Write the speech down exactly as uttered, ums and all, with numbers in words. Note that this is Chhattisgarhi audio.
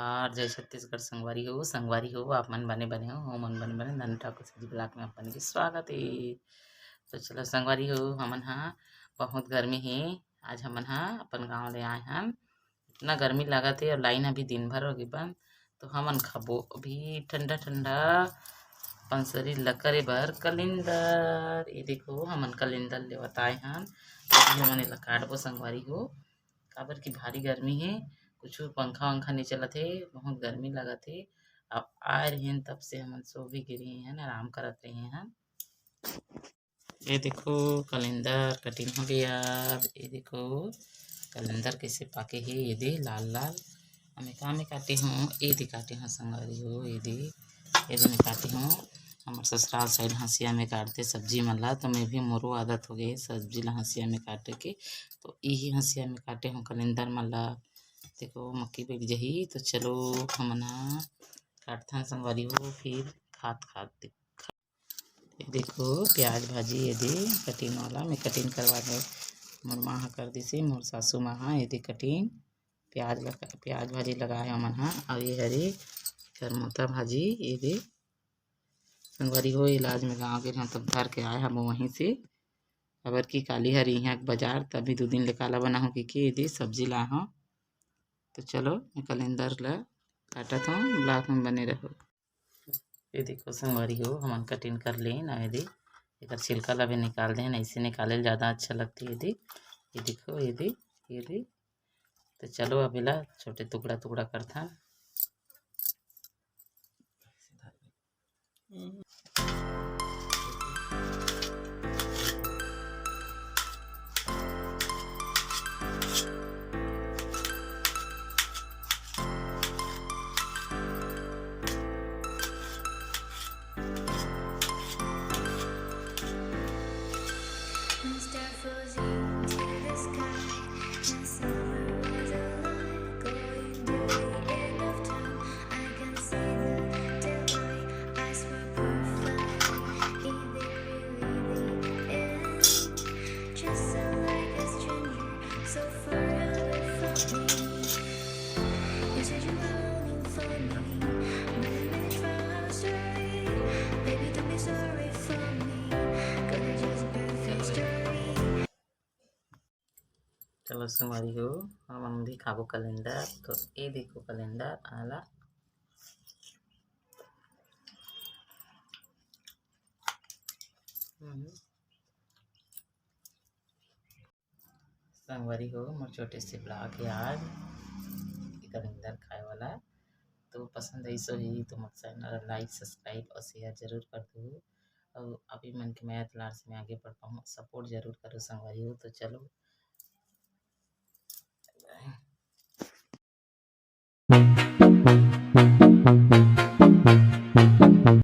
और जय छत्तीसगढ़ संगवारी हो, संगवारी हो, आप मन बने बने हो, हो मन बने बने, धन ठाकुर सिद्धि ब्लॉग में अपन के स्वागत है। तो चलो संगवारी हो, हमन हा बहुत गर्मी है, आज हमन हा अपन गांव ले आए हन। इतना गर्मी लागत है और लाइन अभी दिन भर होगी बंद, तो हमन खाबो अभी ठंडा ठंडा अपन शरीर ला करे बर कलिंदर। ये देखो हमन कलिंदर लेवत आए हन, अभी हमन एला काटबो संगवारी हो, काबर कि भारी गर्मी है, कुछ पंखा वंखा नहीं चलत है, बहुत गर्मी लागत है। अब आए रहेन तब से हमन सो भी गिरे हैं, आराम करत रहे हैं। ये देखो कलिंदर कटिंग हो गया। ये देखो कलिंदर कैसे पाके हे, ये दे लाल लाल। हमें का में काटे हूँ, ये दे काटे हूँ संगवारी हो, ये दे, ये दे में काटे हूँ। हमर ससुराल साइड हंसिया में काटते सब्जी मन ला, तो मैं भी मोरो आदत हो गई सब्जी ला हंसिया में काटे के। तो यही हंसिया में काटे हूँ कलिंदर मन ला। देखो मक्की बिक जही, तो चलो हमन हा काटथन संगवारी हो, फिर खात खात देख। ये देखो प्याज भाजी, ये दे कटिंग वाला मैं कटिंग करवा दे। मोर माँ हा कर दिसे, मोर सासू माँ हा ये दे कटिंग प्याज लगा, प्याज भाजी लगाए हमन हा। और ये हरे करमोता भाजी, ये दे संगवारी हो, इलाज में गाँव गे रहन तब धर के आए हम वहीं से। अबर की काली हर यहाँ के बाजार, तभी दो दिन ले काला बना हो कि, कि ये दे सब्जी ला हो। तो चलो मैं कलिंदर ला काटत हूँ, ब्लॉग में बने रहो। ये देखो संगवारी हो, हमन कटिंग कर लेन, ये दे एकर छिलका ला भी निकाल देन, ऐसे निकाले ला ज़्यादा अच्छा लगती है। ये दे, ये देखो, ये दे, ये दे। तो चलो अब एला छोटे टुकड़ा टुकड़ा करथन। चलो संगवारी हो, हमन भी खाबो कलिंदर। तो ये देखो कलिंदर आला। हम्म। संगवारी हो, मोर छोटे से ब्लॉग है आज कलिंदर खाए वाला। तो पसंद आई सो ही तो मोर चैनल लाइक, सब्सक्राइब और शेयर जरूर कर दो। और अभी मन के मया दुलार से मैं आगे बढ़ पाऊँ, सपोर्ट जरूर करो संगवारी हो। तो चलो